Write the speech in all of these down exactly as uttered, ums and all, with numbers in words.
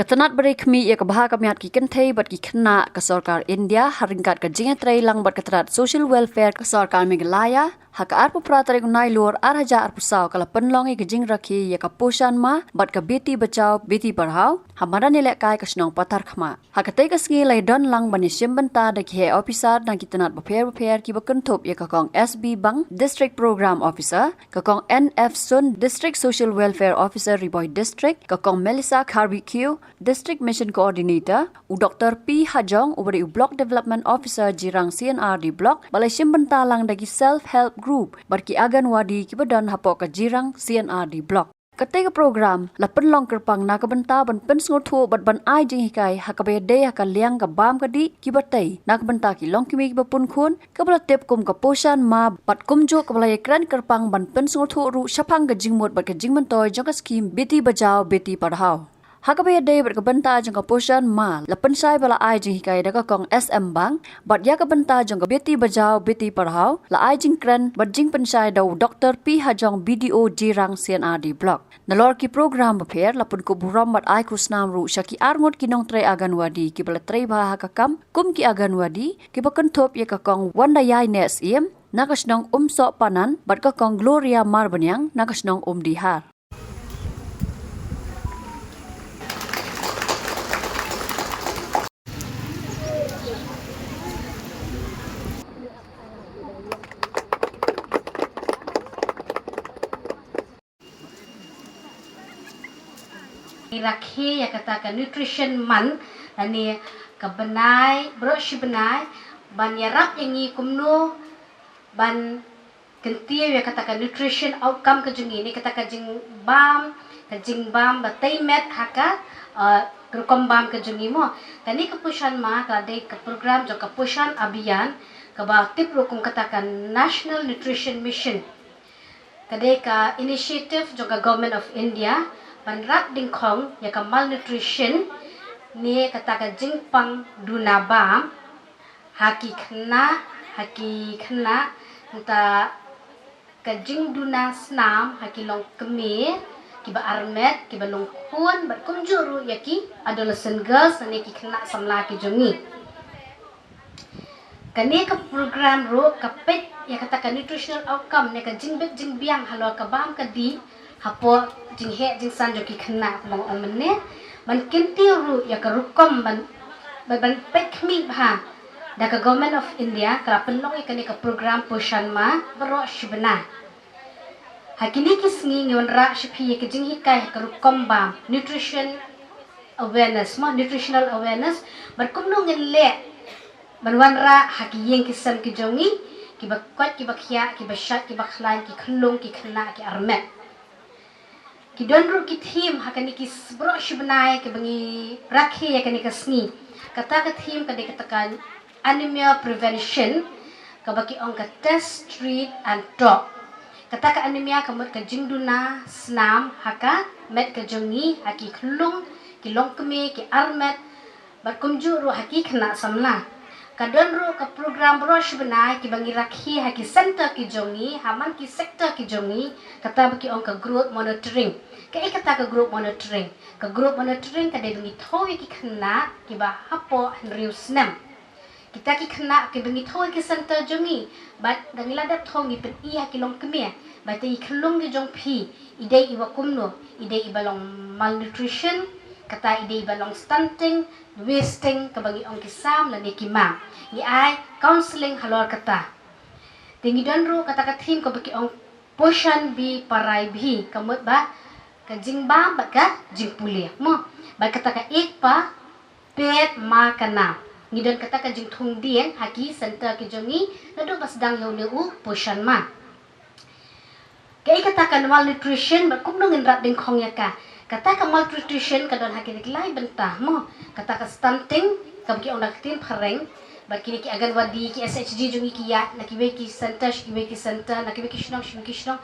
Tnat bad khmih ïa ka bha ka miat ki kynthei bad ki khynnah ka sorkar India ha ryngkat ka jingïatreilang bad ka tnat Social Welfare ka sorkar Meghalaya, ha ka arphew phra tarik u Nailur ar hajar arphew saw ka la pynlong ïa ka jingrakhe ïa ka Poshan Ma bad ka Beti Bachao Beti Padhao ha madan ïalehkai ka shnong Patharkhmah. Ha katei ka sngi la ïadon lang ban ïashim bynta da ki heh ophisar na ki tnat bapher bapher kiba kynthup ïa ka kong S B Bang, District Program Officer, ka kong N F Sun, District Social Welfare Officer, Ri Bhoi District, ka kong Melissa Kharbikhiew, District Mission Coordinator, u Doktor P Hajong, uba dei u Block Development Officer, Jirang C and R D Block, ba la ïashim bynta lang da ki Self Help Group bad ki Anganwadi kiba don hapoh ka Jirang C and R D Block. Katei ka program la pynlong kyrpang na ka bynta ban pynsngewthuh bad ban ai jinghikai ha kaba ïadei ha ka liang ka bam ka dih kiba tei na ka bynta ki longkmie kiba punkhun, kaba la tip kum ka Poshan Ma, bad kumjuh kaba la ïakren kyrpang ban pynsngewthuh ruh shaphang ka jingmut bad ka jingmyntoi jong ka skhim Beti Bachao Beti Padhao. Ha kaba ïadei bad ka bynta jong ka Poshan Ma, la pynshai ba la ai jinghikai da ka kong S M Bang, bad ïa ka bynta jong ka Beti Bachao Beti Padhao la ai jingkren bad jingpynshai da u Doktor P Hajong, B D O Jirang C and R D Block. Nalor ki program bapher la pynkup burom bad ai khusnam ruh sha ki arngut ki nongtrei Anganwadi kiba la trei bha ha ka kam kum ki Anganwadi, kiba kynthup ïa ka kong Wandayai Neh Syiem na ka shnong Umsoh Panan bad ka kong Gloria Marbaniang na ka shnong Umdihar. Ngi rakhe ïa kata ka Nutrition Month, lane ka bnai, baroh shi bnai, ban ïarap ïa ngi kumno ban kyntiew ïa kata ka nutrition outcome ka jong ngi, ne kata ka jingbam, ka jingbam ba tei met ha ka, uh, rukom bam ka jong ngi mo. Kane ka Poshan Ma ka dei ka program jong ka Poshan Abhiyan, kaba tip ruh kum kata ka National Nutrition Mission. Ka dei ka initiative jong ka Government of India ban rat dyngkhong ïa ka malnutrition, ne kata ka jingpang duna bam ha ki khynnah, ha ki khynnah, nangta ka jingduna snam ha ki longkmie kiba armet, kiba longkhun, bad kumjuh ruh ïa ki adolescent girls, ne ki khynnah samla ki jong ngi. Kane ka program ruh ka peit ïa kata ka nutritional outcome, ne ka jingbit jingbiang halor ka bam ka dih hapoh jingheh jingsan jong ki khynnah, kumba nga ong mynne. Ban kyntiew ruh ïa ka rukom ban, ban, ban peit khmih bha da ka Government of India, ka la pynlong ïa kane ka program Poshan Ma baroh shi bnai. Ha kine ki sngi ngi wanrah sha phi ïa ka jinghikai ha ka rukom bam, nutrition awareness mo, nutritional awareness, bad kumno ngin leh ban wanrah ha ki ïing ki sem ki jong ngi, kiba koit kiba khiah, kiba shait kiba khlaiñ, ki khyllung ki khynnah ki armet. Ki don ruh ki theme ha kane ki s-, baroh shi bnai kiba ngi rakhe ïa kane ka sngi. Kata ka theme ka dei kata ka anemia prevention, kaba ki ong ka test, treat and talk. Kata ka anemia ka mut ka jingduna snam ha ka met ka jong ngi, ha ki khyllung, ki longkmie, ki armet, bad kumjuh ruh ha ki khynnah samla. Ka don ruh ka program baroh shi bnai kiba ngi rakhe ha ki center ki jong ngi, ha man ki sector ki jong ngi, kata ba ki ong ka growth monitoring. Kaei kata ka growth monitoring? Ka growth monitoring ka dei ba ngi thew ïa ki khynnah kiba hapoh hynriew snem. Kita ki khynnah kiba ngi thew ïa ki center jong ngi, bad da ngi la dep thew ngi pyni ha ki longkmie ba te i khyllung ki jong phi i dei iwa kumno, i dei iba long malnutrition, kata i dei iba long stunting, wasting, kaba ngi ong ki sam lane ki ma. Ngi ai counselling halor kata. Te ngi don ruh kata ka theme kaba ki ong Poshan Bhi Parai Bhi, ka mut ba ka jingbam bad ka jingpule mo. Bad kata ka Ek Pa Ped Ma Ka Naam, ngi don kata ka jingthung dieng ha ki center ki jong ngi naduh ba sdang ïa une u Poshan Ma. Kaei kata ka malnutrition bad kumno ngin rat dyngkhong ïa ka? Kata ka malnutrition ka don ha kine ki lai bynta mo. Kata ka stunting, kaba ki ong da ka ktien phareng, bad kine ki Anganwadi, ki S H G jong ngi ki ïaid na kiwei ki center sha kiwei ki center, na kiwei ki shnong sha kiwei ki shnong,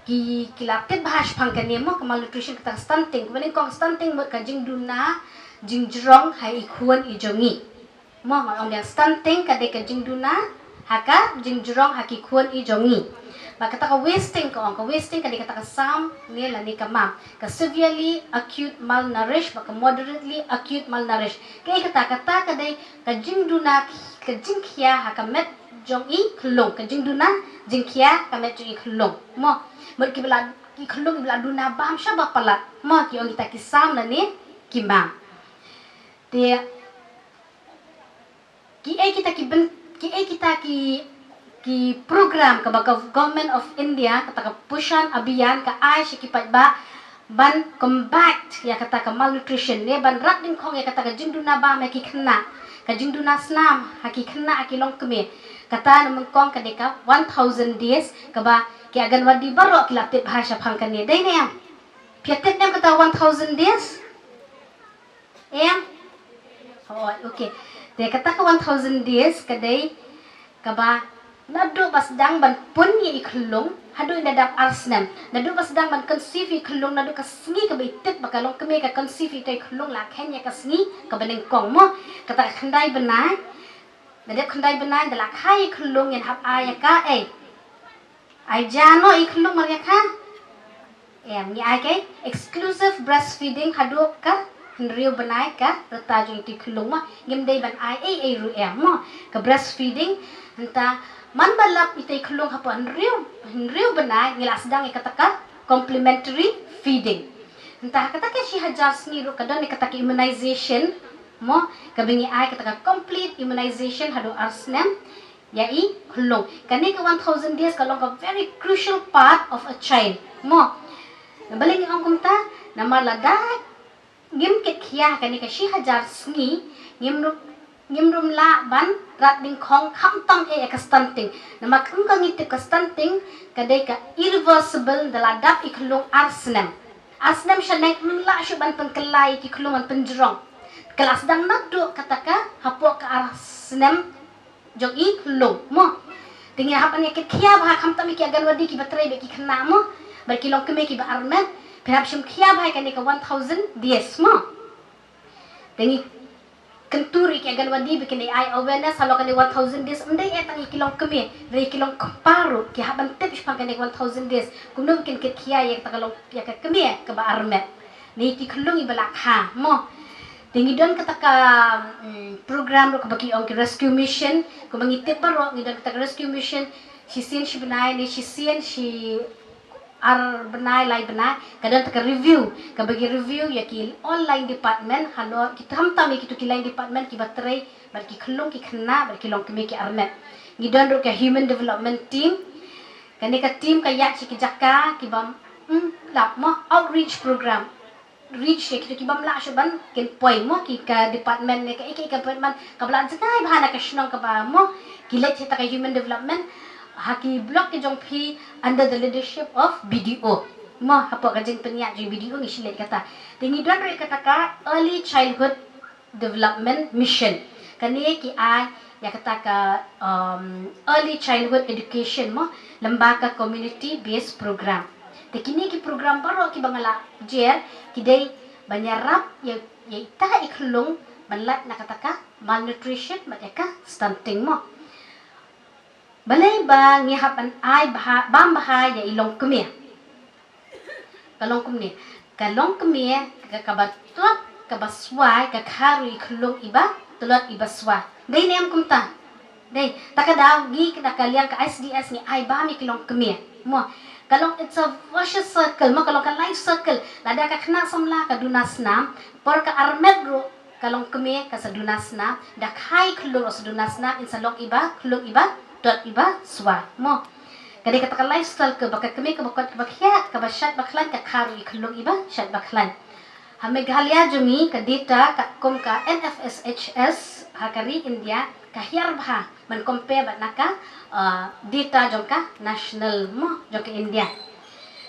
ki, ki la tip bha shaphang kane mo, ka malnutrition. Kata ka stunting, kaba nyngkong, stunting mut ka jingduna jingjrong ha i khun i jong ngi. Mo, nga ong biang, stunting ka dei ka jingduna ha ka jingjrong ha ki khun i jong ngi. Ba kata ka wasting ka ong, ka wasting ka dei kata ka sam ne lane ka mam. Ka severely acute malnourished, ba ka moderately acute malnourished. Kaei kata, kata ka dei ka jingduna, ka jingkhia ha ka met jong i khyllung, ka jingduna jingkhia ka met jong i khyllung. Mo, mut kiba la, i khyllung iba la duna bam shaba palat. Mo, ki ong kita ki sam lane ki mam. Te kiei kita ki byn, kiei kita ki, ki program kaba ka Government of India, kata ka Poshan Abhiyan, ka ai sha ki paidbah ban combat ïa kata ka malnutrition, ne ban rat dyngkhong ïa kata ka jingduna bam ïa ki khynnah, ka jingduna snam ha ki khynnah, ha ki longkmie. Kata na nyngkong ka dei ka one thousand days, kaba ki Anganwadi baroh ki la tip bha shaphang kane, dei ne em? Phi tip ne em kata one thousand days? Em? Oh, okay. Te kata ka one thousand days ka dei kaba naduh ba sdang ban pun ïa i khyllung haduh ynda dap ar snem. Naduh ba sdang ban conceive i khyllung, naduh ka sngi kaba i tip ba ka longkmie ka conceive ïa i khyllung, la khein ïa ka sngi kaba nyngkong, mo. Kata ka khyndai bnai, naduh khyndai bnai da la kha i khyllung, ngin hap ai ïa ka, eh, ai ja noh i khyllung mar ïa ka. Em, ngi ai ka exclusive breastfeeding haduh ka hynriew bnai ka rta jong i khyllung, mo. Ngim dei ban ai ei ei ruh, em, mo. Ka breastfeeding, nangta man ba lap i khyllung hapoh hynriew, hynriew bnai ngi la sdang ïa kata ka complementary feeding. Nangta ha kata ka shi hajar sngi ruh ka don ïa kata ka immunization, mo, kaba ngi ai kata ka complete immunization haduh ar snem ïa i khyllung. Kane ka one thousand days ka long ka very crucial part of a child, mo. Balei ngi ong kumta? Namar lada ngim kit khia kane ka shi hajar sngi, ngim ruh, ngim ruh lah ban rat dyngkhong khamtam eh ïa ka stunting. Namar kum ka ngi tip, ka stunting ka dei ka irreversible da la dap i khyllung ar snem. Ar snem shaneng ym lah shuh ban pynkylla ïa ki khyllung ban pynjrong. Ka la sdang naduh kata ka hapoh ka ar snem jong i khyllung, mo. Te ngi hap ban ïa kit khia bha, khamtam ïa ki Anganwadi kiba trei bad ki khynnah, mo, bad ki longkmie kiba armet. Phi hap shim khia bha ïa kane ka one thousand days, mo. Te ngi kyntu ruh ïa ki Anganwadi ba kin ai awareness halor kane one thousand days, ym dei eh tang ïa ki longkmie, hynrei ki longkpa ruh ki hap ban tip shaphang kane one thousand days, kumno ba kin kit khia ïa kata ka long, ïa ka kmie kaba armet, ne ïa ki khyllung iba la kha, mo. Te ngi don kata ka, mm, program ruh kaba ki ong ki rescue mission, kumba ngi tip baroh, ngi don kata ka rescue mission shisien shi bnai, ne shisien shi ar bnai, lai bnai, ka don kata ka review, kaba ki review ïa ki all line department halor, ki khamtam ïa kito ki line department kiba trei bad ki khyllung ki khynnah bad ki longkmie ki armet. Ngi don ruh ka human development team. Kane ka team ka ïaid sha ki jaka kiba, mm, lap, mo, outreach program. Reach ïa kito ki bym lah shuh ban kin poi, mo, ki ka department ne kaei kaei ka department kaba la jngai bha na ka shnong kaba, mo, ki leit sha kata ka human development ha ki block ki jong phi under the leadership of B D O. Mo, hapoh ka jingpynïaid jong B D O ngi shim leit kata. Te ngi don ruh ïa kata ka early childhood development mission. Kane ki ai ïa kata ka, um, early childhood education, mo, lyngba ka community based program. Te kine ki program baroh kiba nga la jer ki dei ban ïarap ïa, ïa ita i khyllung ban lait na kata ka malnutrition bad ïa ka stunting, mo. Balei ba ngi hap ban ai bha, bam bha ïa i longkmie? Ka longkmie, ka longkmie ka, kaba tlot kaba swai ka kha ruh i khyllung iba tlot iba swai. Dei ne em kumta? Dei. Ta ka daw ngi na ka liang ka I C D S ngi ai bam ïa ki longkmie, mo. Ka long, it's a vicious circle, mo, ka long ka life circle. Lada ka khynnah samla ka duna snam, por ka armet ruh ka longkmie ka sa duna snam, da kha i khyllung ruh sa duna snam, in sa long iba khyllung iba tlot iba swai, mo. Ka dei kata ka life circle kaba ka kmie kaba kot kaba khiah, kaba shait ba khlaiñ, ka kha ruh i khyllung iba shait ba khlaiñ. Ha Meghalaya jong ngi ka data katkum ka N F S H S ha ka ri India ka hiar bha ban compare bad na ka, uh, data jong ka national, mo, jong ka India.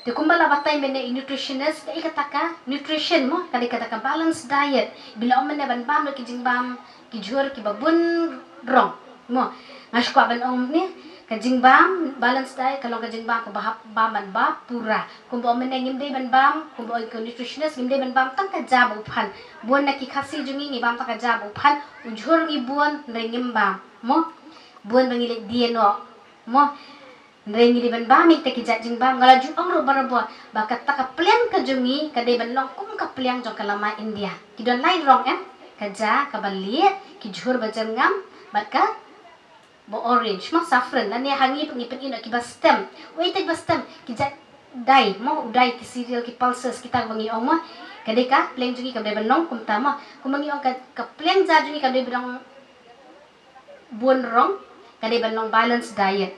Te kumba la batai mynne i nutritionist, kaei kata ka nutrition, mo, ka dei kata ka balanced diet. Ba la ong mynne ban bam da ki jingbam, ki jhur kiba bun rong, mo. Nga shu kwah ban ong mynne ka jingbam, balanced diet ka long ka jingbam kaba hap bam ban ba pura. Kumba ong mynne ngim dei ban bam, kumba ong ka nutritionist, ngim dei ban bam tang ka ja bad u phan. Bun na ki Khasi jong ngi ngi bam tang ka ja bad u phan, u jhur ngi bun, hynrei ngim bam, mo. Bun ba ngi leit die noh, mo. Hynrei ngi dei ban bam ïa kita ki jait jingbam, nga la ju ong ruh barabor ba kata ka pliang ka jong ngi ka dei ban long kum ka pliang jong ka lama India. Ki don lai rong em, ka ja, kaba lieh, ki jhur ba jyrngam, bad kaba orange, mo, saffron, lane ha ngi ngi pyni noh kiba stem. Wei te ba stem, ki jait dai, mo, u dai, ki cereal, ki pulses, kita ba ngi ong, mo. Ka dei ka pliang jong ngi ka dei ban long kumta, mo. Kumba ngi ong ka, ka pliang ja jong ngi ka dei ban long bun rong, ka dei ban long balanced diet.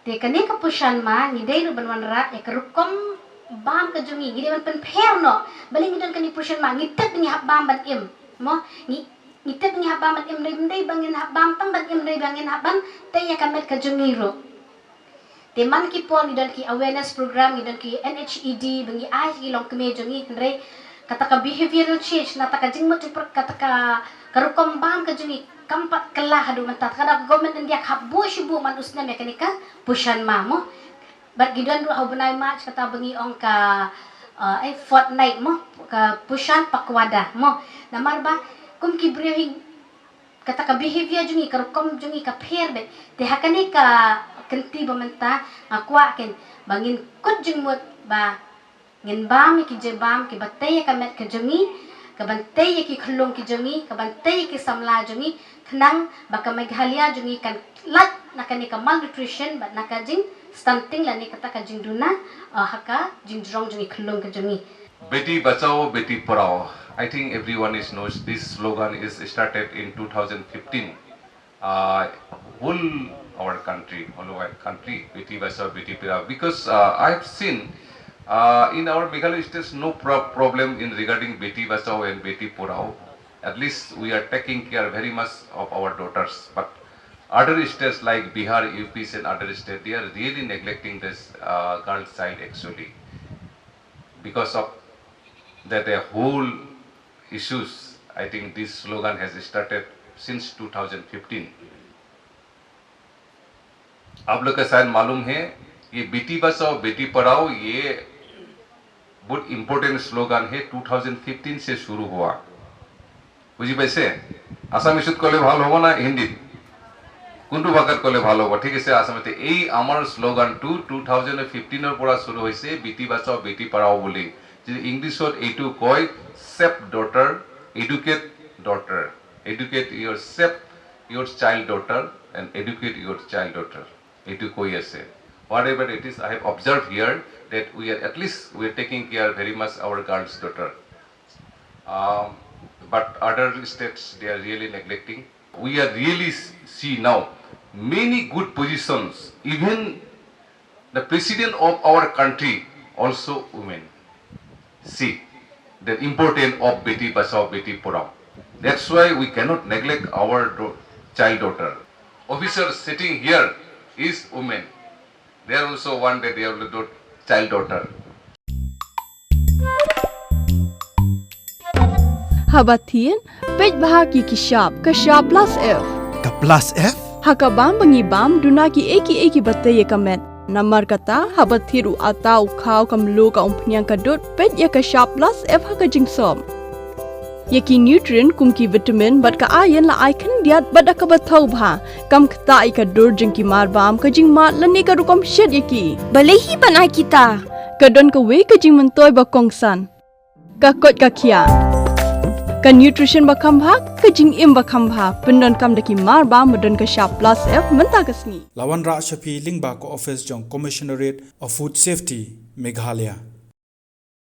Te kane ka Poshan Maah ngi dei ruh ban wanrah ïa ka rukom bam ka jong ngi, ngi dei ban pynpher noh. Balei ngi don kane Poshan Maah, ngi tip ngi hap bam ban im, mo, ngi, ngi tip ngi hap bam ban im, hynrei ym dei ba ngin hap bam tang ban im, hynrei ba ngin hap ban tei ïa ka met ka jong ngi ruh. Te man ki por ngi don ki awareness program, ngi don ki N H E D, ba ngi ai ki longkmie jong ngi, hynrei kata ka behavioral change, na kata ka jingmut jingpyrkhat, kata ka, ka rukom bam ka jong ngi kam pat kylla haduh mynta. Te ka da ka government India ka hap buh shi buh man u snem ïa kane ka Poshan Maah, mo. Bad ngi don ruh ha u bnai March kata ba ngi ong ka, uh, eh, fortnight, mo, ka Poshan Pakhwada, mo. Namar ba kum ki briew hi, kata ka behaviour jong ngi, ka rukom jong ngi ka pher beit. Te ha kane ka kynti ba mynta nga kwah kein ba ngin kut jingmut ba ngin bam ïa ki jingbam kiba tei ïa ka met ka jong ngi, kaban tei ïa ki khyllung ki jong ngi, kaban tei ïa ki samla jong ngi, khnang ba ka Meghalaya jong ngi kan lait na kane ka malnutrition bad na ka jingstunting lane kata ka jingduna, uh, ha ka jingjrong jong ngi, khyllung ka jong ngi. Beti Bachao, Beti Padhao. I think everyone is knows this slogan is started in two thousand fifteen. Uh, whole our country, all over country, Beti Bachao, Beti Padhao. Because, uh, I have seen, uh, in our Meghalaya states no pro- problem in regarding Beti Bachao and Beti Padhao. At least we are taking care very much of our daughters. But other states like Bihar, U P and other states, they are really neglecting this, uh, girl child actually. Because of that, a whole issues, I think this slogan has started since two thousand fifteen. आप लोग का शायद मालूम है, ये बेटी बचाओ बेटी पढ़ाओ, ये बहुत इंपॉर्टेंट स्लोगन है। टू थाउजेंड फिफ्टीन से शुरू हुआ। বুজি পাইছে? আছামিছত ক'লে ভাল হ'ব না হিন্দীত? কোনটো ভাষাত ক'লে ভাল হ'ব? ঠিক আছে, আছামিতে। এই আমাৰ শ্লোগানটো টু থাউজেণ্ড ফিফটিনৰ পৰা শুৰু হৈছে, বেটি বাচাও বেটি পঢ়াও বুলি। যদি ইংলিছত এইটো কয়, ছেভ ডটাৰ, এডুকেট ডটাৰ, educate your, save your child daughter and educate your child daughter, এইটো কৈ আছে। Whatever it is, I have observed here that we are, at least we are taking care very much our girls daughter. Um, but other states, they are really neglecting. We are really s- see now many good positions. Even the president of our country also women. See the importance of Beti Bachao, Beti Padhao. That's why we cannot neglect our do- child daughter. Officer sitting here is women. They are also one that they have got child daughter. Haba thied, peit bha ki ki shap, ka shap plus F. Ka plus F? Ha ka bam ba ngi bam, duna ki ei ki ei kiba tei ïa ka met. Namar kata, haba thied u atta, u khaw, ka mluh, ka umphniang, ka dud, peit ïa ka shap plus F ha ka jingsop. Ïa ki nutrient kum ki vitamin bad ka iron la ai khyndiat bad da kaba thaw bha. Kam ktah ïa ka dur jong ki marbam, ka jingmad lane ka rukom shet ïa ki. Balei hi ban ai kita? Ka don kawei ka jingmyntoi ba kongsan. Ka koit ka khiah. Ka nutrition ba kham bha, ka jingim ba kham bha. Pyndonkam da ki marbam ba don ka shap plus F mynta ka sngi. La wanrah sha phi lyngba ka office jong Commissionerate of Food Safety, Meghalaya.